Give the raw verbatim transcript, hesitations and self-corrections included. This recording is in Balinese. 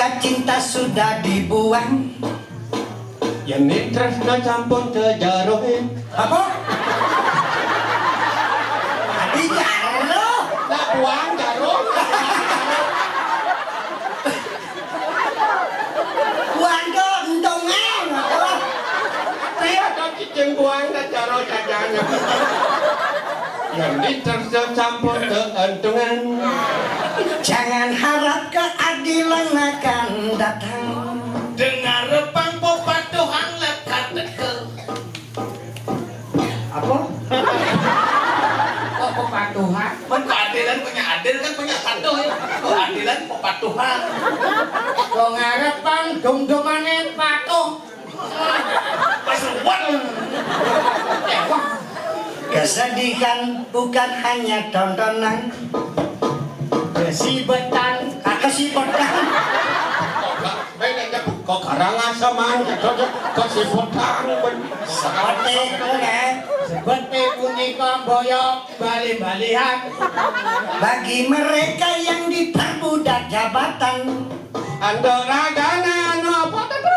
Cinta sudah dibuang. Yén tresna sampun tejarohin. Apa? Adi jaro. Lah buang jarum. Buang kok, entongé. Iya, ada cicing buang, tak jaro jajana. Yén tresna sampun teentungan. Jangan harap keadilan akan datang. Dengar pang pepatuhan lekat teka. Apa? Kok pepatuhan? Mun keadilan punya adil kan punya patuh ya. Keadilan pepatuhan. Kok ngarep pang dum-dumane patuh. Pas ruwet. Ewah. Kesedihan bukan hanya tontonan. Kesibetan, ah, kesibetan. Kok gak, ben aja kok Karangaseman, kok kesibetan, ben. Seperti punika, seperti punika boyok bali-balihan. Bagi mereka yang diperbudak jabatan. Ando ragane anu apa to?